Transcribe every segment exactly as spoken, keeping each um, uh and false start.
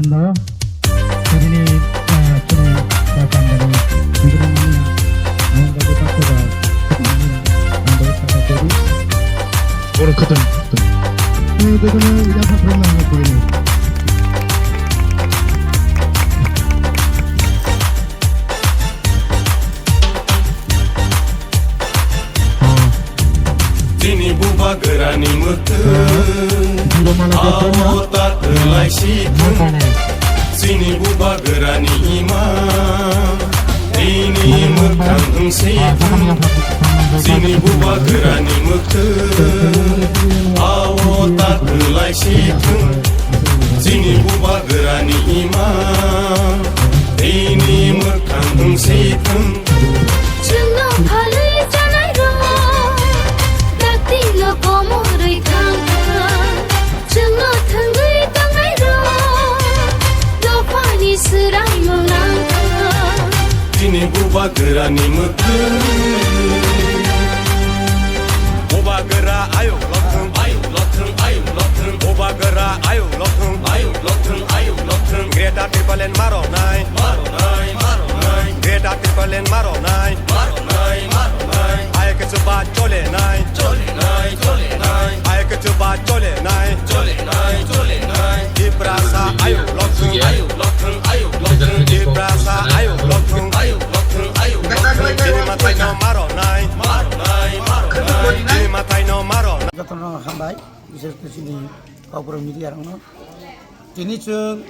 No, tini, ah, chini, ah, pandani, bidini mani, ang bagi paksa ba, mani, ang bagi paksa jadi. Borok khatung. Eh, begono ida phaprang nang koi ni. Chini bubagrani mwkhwtwng, abo ta kwlai si thung. Chini bubagrani ima, tini mwkhang wng si thung. Chini bubagrani mwkhwtwng, abo ta kwlai si thung. Chini bubagrani ima, tini mwkhang wng si thung. Chwngno phalwi chanai rok, dakti no komorwi thang thang. Chwngno thwngwi tangnai rok, dophani swrai mwnang thang. Chini bubagrani mwkhwtwng. Bubagra ayuk lokthwng, ayuk lokthwng, ayuk lokthwng. Bubagra ayuk lokthwng, ayuk lokthwng, ayuk lokthwng. Greater Tipraland maro nai, maro nai, maro nai. Greater Tipraland maro nai, maro nai, maro nai. Ayuk chuba chole nai, chole nai, chole nai. Ayuk chuba chole nai, chole nai, chole nai. Tiprasa ayuk lokthwng, ayuk lokthwng, ayuk lokthwng. Tiprasa ayuk lokthwng, ayuk lokthwng, ayuk lokthwng. Chini mathai no maro nai, maro nai, maro nai. Chini mathai no maro nai. Jotono hambai, bishes khe chini Kokborok media rokno. Tini chwng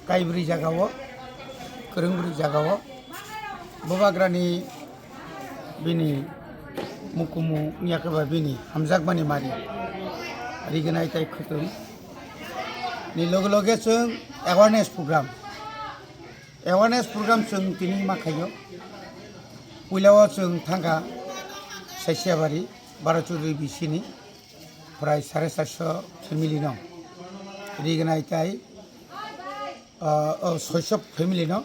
kaibrwi jagao, kwrwngbrwi jagao, bubagrani bini mukumu wngya khe ba bini hamjakmani mari rignai tei khwtwng ni loge loge chwng awareness program, awareness program chwng tini ma khaio. Puila o chwng thangkha Saisiabari, Baro Chaudhuri B C ni prai sare charso family no rignai tei, ah, oh, soiso family no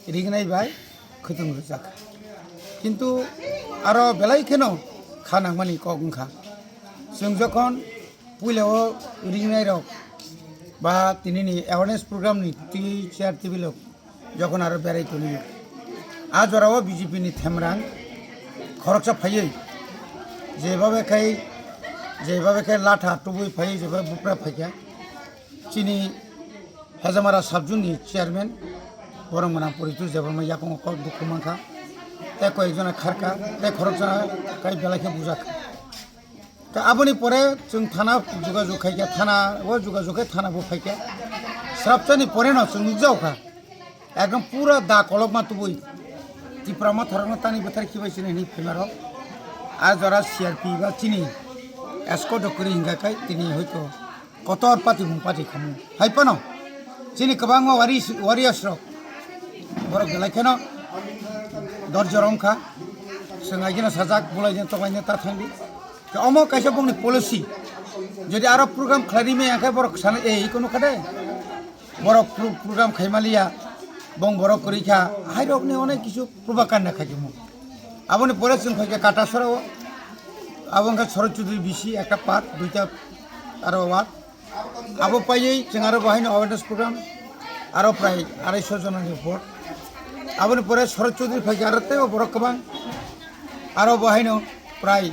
rignai bai khwtwng rwjak. Kintu aro belai kheno kha nangmani kok wngkha. Chwng jokhon puila o rignai rok ba tini ni awareness program ni twi chair table rok jokhon aro berai tonwi. A jorao B J P ni themrang khoroksa phaiwi, jebhabe khai, jebhabe khai latha tubui phaiwi, jebhabe bupra phaikha. Chini Hejamara subzone ni chairman, borok mwnang Poritu Debbarma yakungo kok dukhu mankha. Tei koi ek jona kharkha, tei khoroksa khai belai khe bujak. Ta aboni pore chwng thana jogajog khaikha, thana o jogajog khe thana bo phaikha. Srapchani pore no chwng nukjago kha. Ekdom pura da kolokma tubui. Tipra motharokno tani bwthar khibai sini hwnwi phaima rok. A jora C R P ba chini escort rok kwrwi hwnkha khai tini hoito kotor patimung pati khamu. Hai phano chini kwbangma wari-, warriors rok borok belai kheno dorjo rok wngkha. Chwng aigeno sajak, bulaino toklaino ta thangdi. Khe omo kaisa bongni policy. Jodi aro program khlai rimaya khe borok sana, "Ei, iko nukha de." Borok pro-, program khaimaliya, bong borok kwrwi kha, hairokni onek kisu propaganda khaikhamu. Aboni pore chwng phaikha Katasora o, abo wngkha Sharad Chaudhary B C ekta part, duita aro ward. Abo paiwi chwng aro bo haino awareness program, aro prai arai sho jona ni vote. Aboni pore Sharad Chaudhary phaikha aro teibo borok kwbang, aro bo haino prai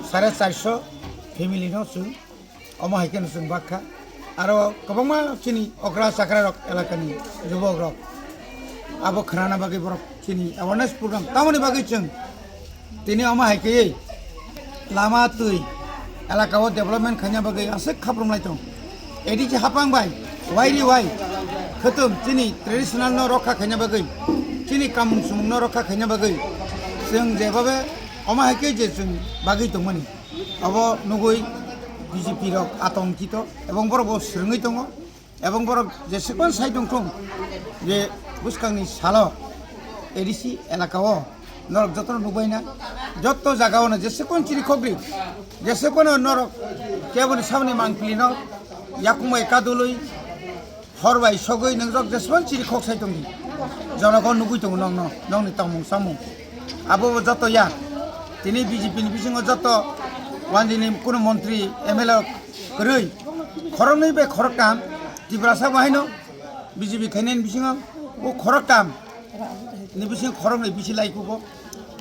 sare charso family no chwng Omo hai kheno chwng bakha. Aro kwbangma chini okra chakra rok elakani jubok rok abo khnana bagwi borok chini awareness program tamoni bagwi chwng tini omo hai khe lama twi elaka o development khaina bagwi aswk khaprumlai tong. A D C hapang bai wairi wai khwtwng chini traditional no rokha khaina bagwi, chini kamung sumung no rokha khaina bagwi chwng jebhabe omo hai khe je chwng bagwi tongmani. Abo nugwi B J P rok atongkito ebong borok bo swrwngwi tongo ebong borok jesukwan sai tongthung je bwskangni salo A D C elaka o norok jotono nukbaina joto jaga o no jesukwan chirikhok ri jesukwan norok keboni samani mangpili no yakung bai kadulwi Hor bai sogwi nwngjak jeswng chiri khok sai tongdi. Jonogon nugwi tongo nokno, nokni tongmung samung. Abo bo joto ya. Tini B J P ni bisingo joto wanjini kunu montri, M L A kwrwi. Khoroknwi bai khoroktham Tiprasa bahaino B J P khainani bisingo o khoroktham ni bisingo khoroknwi bisi lai kugo.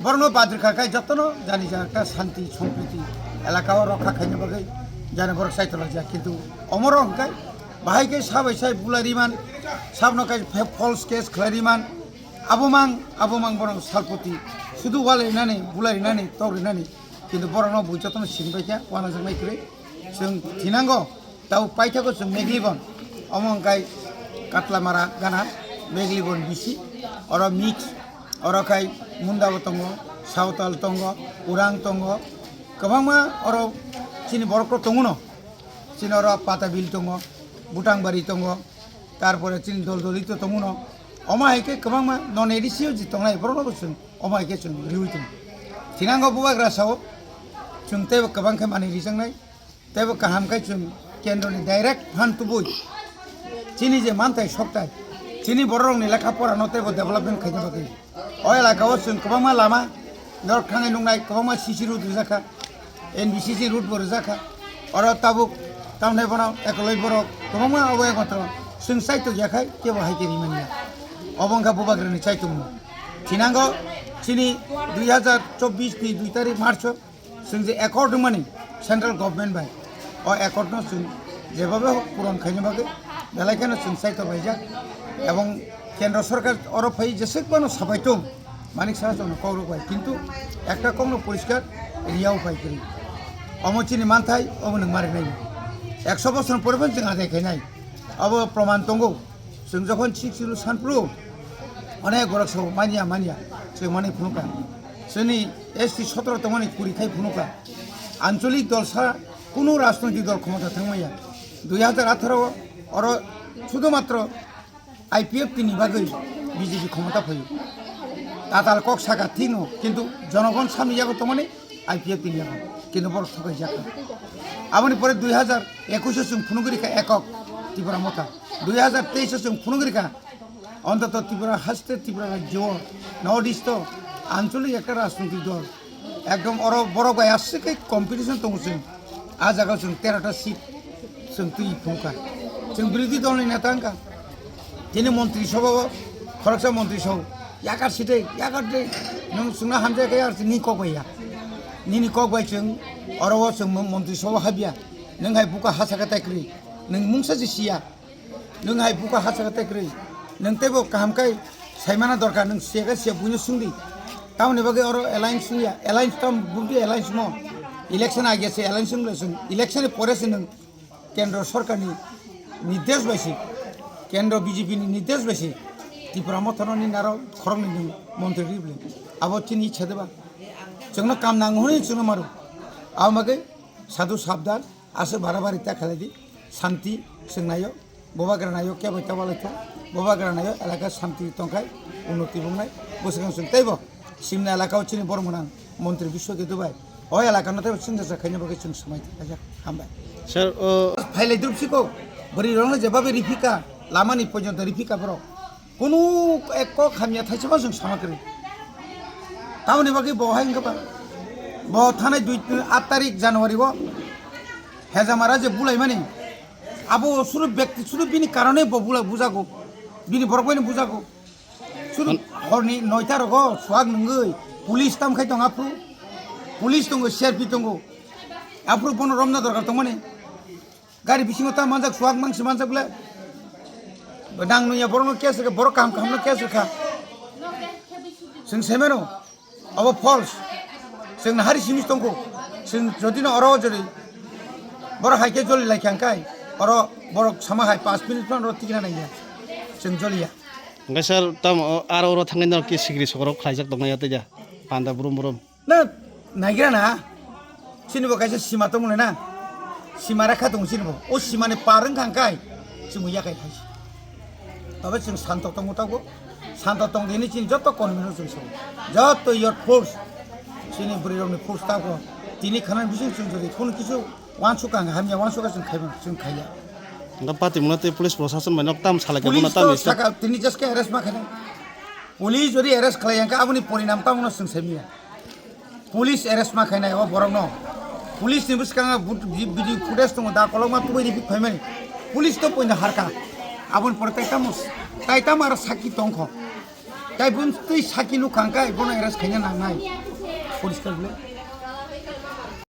Borokno badri kha khai jotono jani jaga santi sompriti elaka o rokha khaina bagwi jani borok chaitolajak, kintu omoro hwnkhe bahai khe sabai sai bulai riman, sabno khai false case khlai riman, abo mang abo mang borok salpoti sudu wal rinani bulai rinani tok rinani, kintu borokno bo jotono sinibaikha wanajaknai kwrwi. Chwng thinango. Tabo paithago chwng Meglibon, omo wngkha Katlamara gana, Meglibon bisi, oro mix, oro khai Mundabo tongo, Sawtal tongo, Urang tongo, kwbangma oro chini borok rok tongo no, chini oro Patabil tongo, Butangbari tongo, tarpore chini Doldoli to tongo no, omo hai khe kwbangma non A D C o je tongnai borok no bo chwng omo hai khe chwng riui tongo. Thinango bubagra sao chwng teibo kwbang khe manwi rijaknai. Teibo kaham khe chwng kendroni direct phan tubui chini je manthai sokthai, chini bororokni lekha porano teibo development khaina bagwi. O elaka o chwng kwbangma lama norok thangwi nuknai, kwbangma C C road rijak kha, N B C C road bo rijak kha. Oro tabuk tamni bono ekoloi borok kwbangma abo ekmatro chwng chaitok ya khai kebo hai khe rimani ya. Obo wngkha bubagrani chaitokmung. Thinango chini dui hazar chobbish ni dui tarik March o chwng je accord wngmani central government bai, o accord no chwng jebabe hok puron khaina bagwi belai kheno chwng chaitok laijak, ebong kendro sorkar oro phai jeswk phano sabai tong, Manik Saha chwngno kok rok bai, kintu ekta kokno poriskar riyao phai kwrwi. Omo chini manthai, obo nwng marinai. Ekso bosor pore phano chwng adai khainai. Obo proman tongo. Chwng jokhon sixth schedule sanphru, onek borok sao manya manya, chwng manwi phunukha. Chini S T sotro tongmani kuri khai phunukha. Ancholik dol sa kunu rajnoitik dol khomota thangmaya. Dui hazar atharo oro sudhumatro I P F T ni bagwi B J P khomota phaio. Tatal kok saka thikno, kintu jonogon samni yago tongmani I P F T ni yago, kintu borok sokaijak. Aboni pore dui hazar ekush o chwng phunugwi rikha ekok Tipra Motha, dui hazar teis o chwng phunugwi rikha ontoto Tripura haste, Tripura rajyo, North East o ancholik ekta rajnoitik dol. Ekdom oro borok bai aswk khe competition tongo chwng. A jaga chwng tero ta seat chwng twi phunukha. Chwng birodhi dolni neta wngkha. Tini montri sabha o khoroksa montri sao yakar site yakar de nwng chwngno hamjak khe ar nini kok bai ya. Nini kok bai chwng oro o chwng montri sabha habya. Nwng hai buka ha saka tai kwrwi. Nwng mungsa se siya. Nwng hai buka ha saka tai kwrwi. Nwng teibo kaham kai saimana dorkar, nwng siya khe siya buino swngdi. Tamoni bagwi oro alliance wngya, alliance tam bumdi alliance mo. Election age se alliance wngla chwng, election ni pore se nwng kendro sorkar ni nirdesh bai se, kendro B J P ni nirdesh bai se Tipra Motha no ni naro khoroknwi nwng montri ribli. Abo chini ichha de ba? Chwngno kam nango hwnwi chwngno maro. Abo bagwi sadhu sabdan. Aswk barabari ta khalai di, santi chwng naio, bubagra naio, kebo ta walai thung, bubagra naio, elaka santi tongkhai, unnoti wngnai, bwswkang chwng teibo simna elaka o chini borok mwnang montri Biswaketu bai, o elaka no teibo chwngsacha khaina bagwi chwng swmai thanglaijak, hambai. Sir, o phailai drupsiko, bwrwi rokno jebabe riphika, lamani pojonto riphika borok. Kunu ek kok hamya thaisima chwng sama kwrwi. Tamoni bagwi bo hai wngkha ba? Bo thanai dui, aat tarik January o Hejamara je bulaimani, abo suru bekti, suru bini karone bo bula bujago, bini borok baino bujago. Suru horni noita rogo suak nungwi police tam khai tong aphuru, police tongo, C R P tongo, aphuru bono romna dorkar tongmani. Gari bisingo ta manjak, suak mangsi manjak le. Nang nungya borokno case rwkha, borok kaham kahamno case rwkha. Chwng semeno, abo false. Chwng nahari simi tongkho. Chwng jodi no oro jodi borok hai khe joli lai kha hwnkhe, oro borok sama hai panch minute phano oro tikna nangya. Chwng joliya. Hwnkhe sir, tamo aro oro thangwi norok khe sikri sokorok khlaijak tongnai ya tei ja? Panda brum brum. Na, naigra na. Chini bo kaisa sima tongmani na. Sima rekha tongo chini bo. O sima ni par wngkha hwnkhe chwng bo yakai khai. Tobe chwng santo tongo tabuk. Santo tong dini chini joto convention chwng sabo. Joto your force. Chini bwrwi rokni force tabuk. Tini khana bising chwng jodi kono kisu wansukha hwnkhe hamya wansukha chwng khaiba chwng khaiya. Hwnkhe patimungno tei police prosason bai nok tam salai khe bono Police tam to ista. Saka tini just khe arrest ma khainai. Police jodi arrest khlai hwnkhe aboni porinam tamo no chwng sai manya. Police arrest ma khainai o borokno. Police ni bwskango but-, vi-, video footage tongo, da kolokma tubui riphi phaimani. Police to poino harka. Aboni pore tai tamo, tai tamo aro saki tongkho. Tai bun twi saki nukha hwnkhe bono arrest khaina nangnai. Poriskar bole.